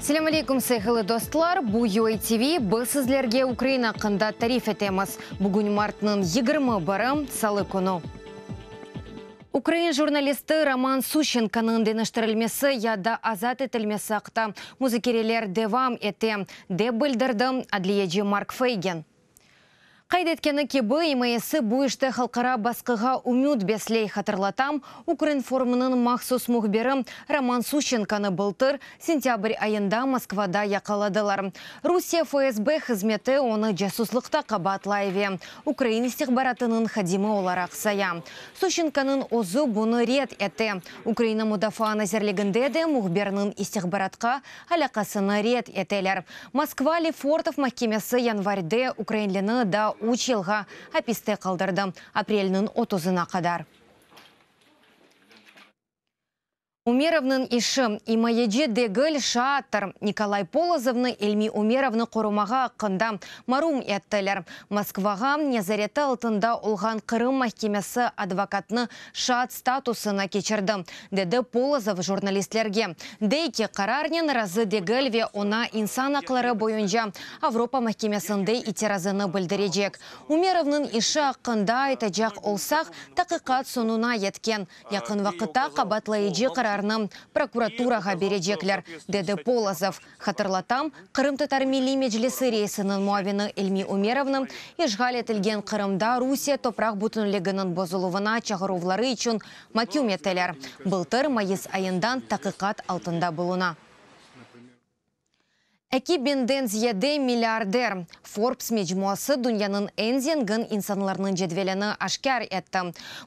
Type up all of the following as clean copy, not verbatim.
Selâm aleyküm, sayğılı dostlar! Bu UA TV, biz sizlerge Ukraina aqqında tarif etemiz. Bugün martnıñ 21-i, salı künü. Ukrain jurnalisti Roman Suşçenkonıñ deñiştirilmesi ya da azat etilmesi aqta muzakereler devam ete, dep bildirdi adliyeci Mark Feygin. Qayd etkeni kibi, imayesi bu işte halqara basqığa ümüt besley. Hatırlatam, Ukrinformnıñ mahsus mühbiri Roman Suşçenkonı bıltır sentâbr ayında Moskvada yaqaladılar. Rusiye FSB hızmeti onı casuslıqta qabaatlay ve ukrain istihbaratınıñ hadimi olaraq saya. Suşçenkonıñ özü bunı red ete. Ukraina Mudafaa nazirliginde de mühbirniñ istihbaratqa alâqasını red eteler. Moskva Lefortov mahkemesi yanvarde ukrainlini daa üç yılğa apiste qaldırdı, aprelniñ otuzına qadar. Umerovnıñ işi, imayeci degil, şaattır. Nikolay Polozovnı İlmi Umerovnı qorumağa aqqında marum ettiler. Moskvağa nezareti altında olğan Qırım mahkemesi advokatnı şaat statusına keçirdi, dedi Polozov jurnalistlerge. Dey ki, qararnen razı degil ve oña İnsan aqları boyunca Avropa mahkemesinde itirazını bildirecek. Umerovnıñ işi aqqında aytacaq olsaq, taqiqat soñuna yetken. Yaqın vaqıtta qabaatlayıcı qararnı prokuraturağa berecekler, dedi Polozov. Hatırlatam, Qırımtatar Milliy Meclisi reisiniñ muavini İlmi Umerovnı işğal etilgen Qırımda Rusiye topraq bütünliginiñ bozuluvına çağıruvları içün maküm ettiler. Bıltır mayıs ayından taqiqat altında buluna. Eki biñden ziyade milliarder, Forbes mecmuası dünyanıñ eñ zengin insanlarınıñ cedvelini aşkâr etti.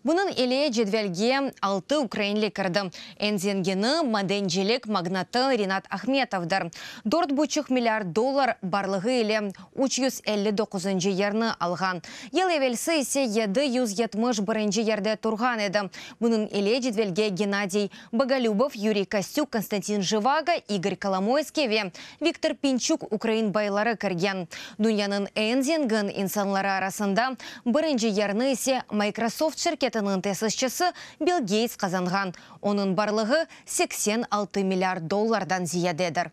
Bunıñ ile cedvelge altı ukrainli kirdi. Eñ zengini, madencilik magnatı Rinat Ahmetovdır, dört buçuq milliard dollar barlığı ile 359-ncı yerni alğan. Yıl evelsi ise 771-nci yerde turğan edi. Bunıñ ile cedvelge Gennadiy Bogolübov, Yuriy Kostük, Konstantin Jivago, İgor Kolomoyskiy ve Viktor Pinçuk ukrain bayları kirgen. Dünyanıñ eñ zengin insanları arasında birinci yerni ise Microsoft şirketiniñ tesisçisi Bill Geyts qazanğan, onıñ barlığı 86 milliard dollardan ziyadedir.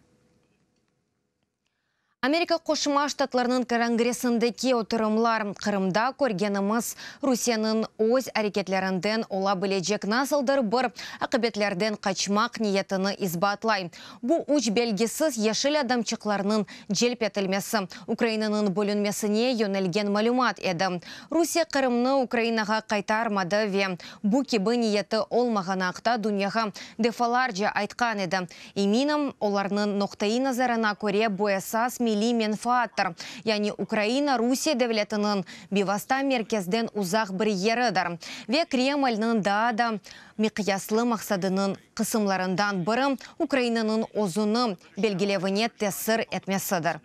Amerika Qoşma Ştatlarınıñ Kongressindeki oturımlar, Qırımda körgenimiz Rusiyeniñ öz areketlerinden ola bilecek nasıldır bir aqibetlerden qaçmaq niyetini isbatlay. Bu üç belgisiz yeşil adamçıqlarnıñ celp etilmesi, Ukrainanıñ bölünmesine yönelgen malümat edi. Rusiye Qırımnı Ukrainağa qaytarmadı ve bu kibi niyeti olmağanı aqta dünyağa defalarca aytqan edi. Eminim, olarnıñ noqtaiy nazarına köre bu esas milliy menfaattır, yani Ukraina Rusiye devletiniñ bivasta merkezden uzaq bir yeridir ve Kremlniñ daa da miqyaslı maqsadınıñ qısımlarından biri Ukrainanıñ özüni belgilevine tesir etmesidir.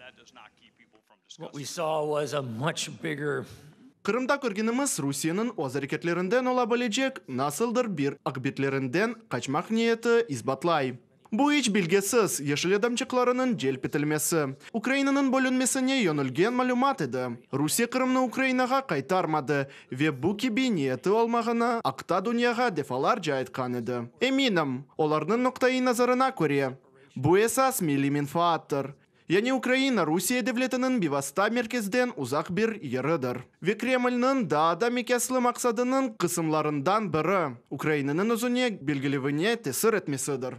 Qırımda körgenimiz Rusiyeniñ öz areketlerinden ola bilecek nasıldır bir aqbetlerinden qaçmaq niyeti isbatlay. Bu iç belgisiz yeşil adamçıqlarınıñ celp etilmesi, Ukrainanıñ bölünmesine yönelgen malümat edi. Rusiye Qırımnı Ukrainağa qaytarmadı ve bu kibi niyeti olmağanı aqta dünyağa defalarca aytqan edi. Eminim, olarnıñ noqtaiy nazarına köre, bu esas milliy menfaattır. Yani Ukraina Rusiye devletiniñ bivasta merkezden uzaq bir yeridir. Ve Kremlniñ daa da miqyaslı maqsadınıñ qısımlarından biri, Ukrainanıñ özüne belgilevine tesir etmesidir.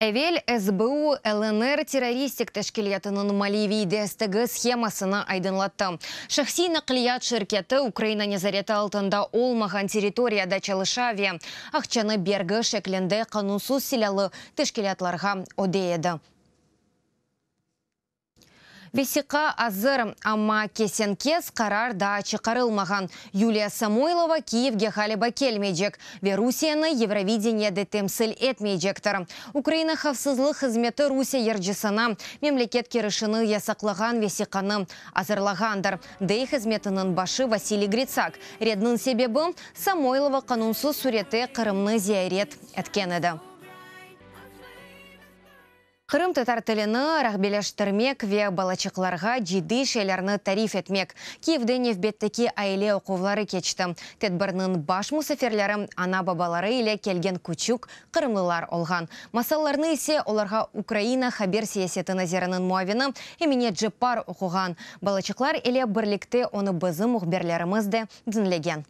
Evel SBU, LNR terroristik teşkilâtınıñ maliyeviy destegi shemasını aydınlattı. Şahsiy naqliyat şirketi Ukraina nezareti altında olmağan territoriyada çalışa ve aqçanı bergi şeklinde qanunsız silâlı teşkilâtlarğa ödey edi. Vesiqa azır, amma kesen-kes qarar daa çıqarılmağan. Yuliya Samoylova Kiyevge ğaliba kelmeycek ve Rusiyeni Yevrovideniyede temsil etmeycektir. Ukraina havfsızlıq hızmeti Rusiye yırcısına memleket kirişini yasaqlağan vesiqanı azırlağandır, dey hızmetiniñ başı Vasiliy Gritsak. Redniñ sebebi, Samoylova qanunsız sürette Qırımnı ziyaret etken edi. Qırımtatar tilini rağbeleştirmek ve balaçıqlarğa ciddiy şeylerni tarif etmek, Kiyevde nevbetteki aile oquvları keçti. Tedbirniñ baş musafirleri ana-babaları ile kelgen küçük qırımlılar olğan. Masallarnı ise olarğa Ukraina haber siyaseti naziriniñ muavini Emine Ceppar oquğan. Balaçıqlar ile birlikte onı bizim mühbirlerimiz de diñlegen.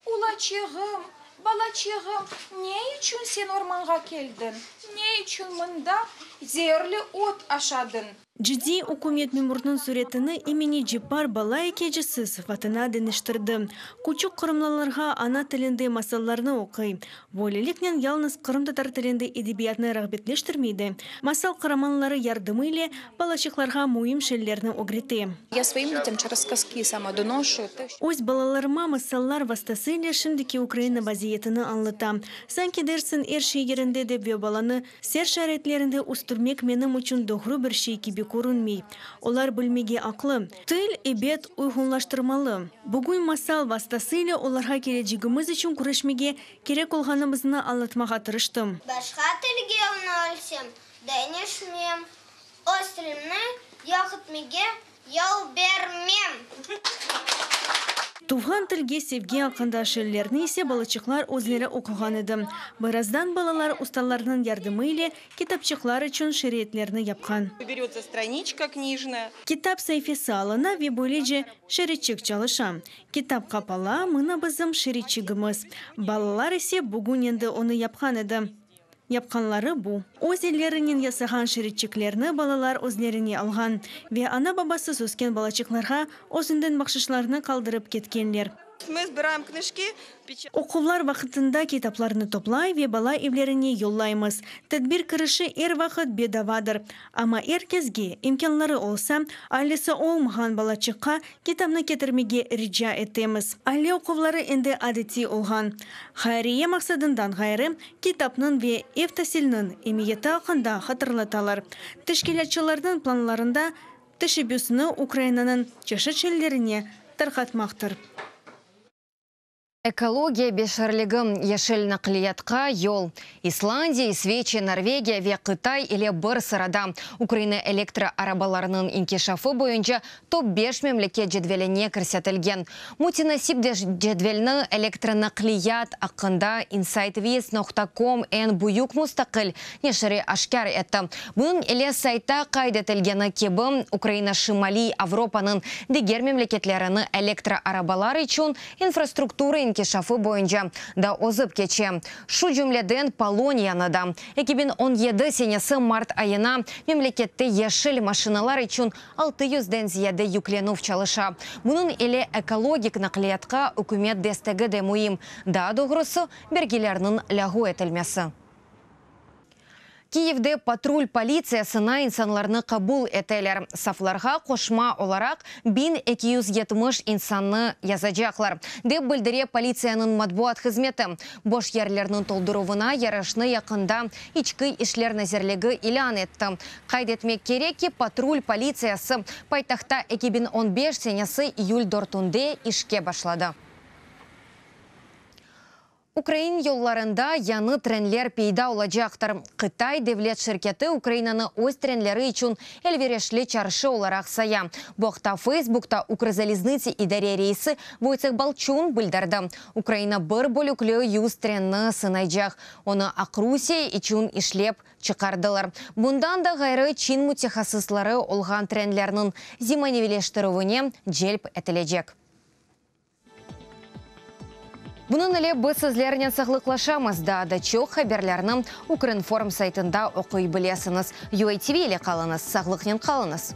Ulaçığım, balaçığım, ne içün sen ormanğa keldiñ, ne içün mında zeerli ot aşadıñ? Ciddiy ükümet memurnıñ süretini Emine Ceppar bala ekecisi sıfatına deñiştirdi. Küçük qırımlılarğa ana tilinde masallarnı oquy. Böyleliknen yalnız qırımtatar tilinde edebiyatnı rağbetleştirmey de, masal qaramanları yardımı ile balaçıqlarğa müim şeylerni ögrete. Ya svoim detyam çerez skazki sama donoşu te, Öz balalarıma masallar vastası ile şimdiki Ukraina vaziyetini añlatam. Sanki dersiñ er şey yerinde dep ve balanı sert şaraitlerinde östürmek menim içün doğru bir şey kibi körünmey. Olar bilmege aqlı. Til, ebet, uyğunlaştırmalı. Bugün masal vastası ile olarğa kelecegimiz içün küreşmege kerek olğanımıznı añlatmağa tırıştım. Başqa tilge yönelsem, deñişmem, öz tilimni yoq etmege yol bermem. Tuvğan tilge sevgi aqqında şiirlerni ise balaçıqlar özleri oquğan edi. Birazdan balalar ustalarnıñ yardımı ile kitapçıqlar içün şeritlerni yapqan. Berется straniçka knijnaya. Kitap saifesi alına ve böylece şeritçik çalışa. Kitap qapala, mına bizim şeritçigimiz. Balalar ise bugün endi onı yapqan edi. Yapqanları bu. Öz ellerinen yasağan şeritçiklerni balalar özlerine alğan ve ana-babasız ösken balaçıqlarğa özünden bahşışlarnı qaldırıp ketkenler. Mı zbiraem knıjki, Oquvlar vaqtında kitaplarnı toplay ve bala evlerine yollaymız. Tedbir kirişi er vaqıt bedavadır. Amma er kesge, imkânları olsa, ailesi olmağan balaçıqqa kitapnı ketirmege rica etemiz. Aile oquvları endi adetiy olğan. Hayriye maqsadından ğayrı, kitapnıñ ve ev tasiliniñ emiyeti aqqında hatırlatalar. Teşkilâtçılarnıñ planlarında teşebbüsni Ukrainanıñ çeşit şeerlerine tarqatmaqtır. Ekologiya beşerligi, yeşil naqliyatqa yol. İslandiya, İsveçiya, Norvegiya ve Qıtay ile bir sırada Ukraina elektro arabalarınıñ inkişafı boyunca top beş memleket cedveline kirsetilgen. Mütenasip cedvelni elektronaqliyat aqqında InsightViz noqta com eñ büyük mustaqil neşiri aşkâr etti. Bunıñ ile saytta qayd etilgeni kibi, Ukraina Şimaliy Avropanıñ diger memleketlerini elektro arabalar içün infrastruktura inkişafı boyunca da ozıp keçe, şu cümleden Poloniyanı da. 2017 senesi mart ayına memlekette yeşil maşinalar içün altı yüzden ziyade yüklenüv çalışa. Bunıñ ile ekologik naqliyatqa ükümet destegi de müim, daa doğrusı, bergilerniñ lâğu etilmesi. Kiyevde patrul politsiyasına insanlarnı qabul eteler. Saflarğa qoşma olaraq 1270 insannı yazacaqlar, dep bildire politsiyanıñ matbuat hızmeti. Boş yerlerniñ tolduruvına yarışnı yaqında İçki işler nazirligi ilân etti. Qayd etmek kerek ki, patrul politsiyası paytahtta 2015 senesi iyül dörtünde işke başladı. Ukrain yollarında yañı trenler peyda olacaqtır. Qıtay devlet şirketi Ukrainanı öz trenleri içün elverişli çarşı olaraq saya. Bu aqta Facebookta Ukrzaliznıtsâ idare reisi Voytseh Balçun bildirdi. Ukraina bir bölükli 100 trenni sınaycaq. Onı Aqrusiye içün işlep çıqardılar. Bundan da ğayrı, Çin mütehassısları olğan trenlerniñ zemaneviyleştirüvine celp etilecek. Bunıñ ile biz sizlernen sağlıqlaşamız. Daa da çoq haberlerni Ukrinform saytında oquy bilesiñiz. UATV ile qalıñız, sağlıqnen qalıñız!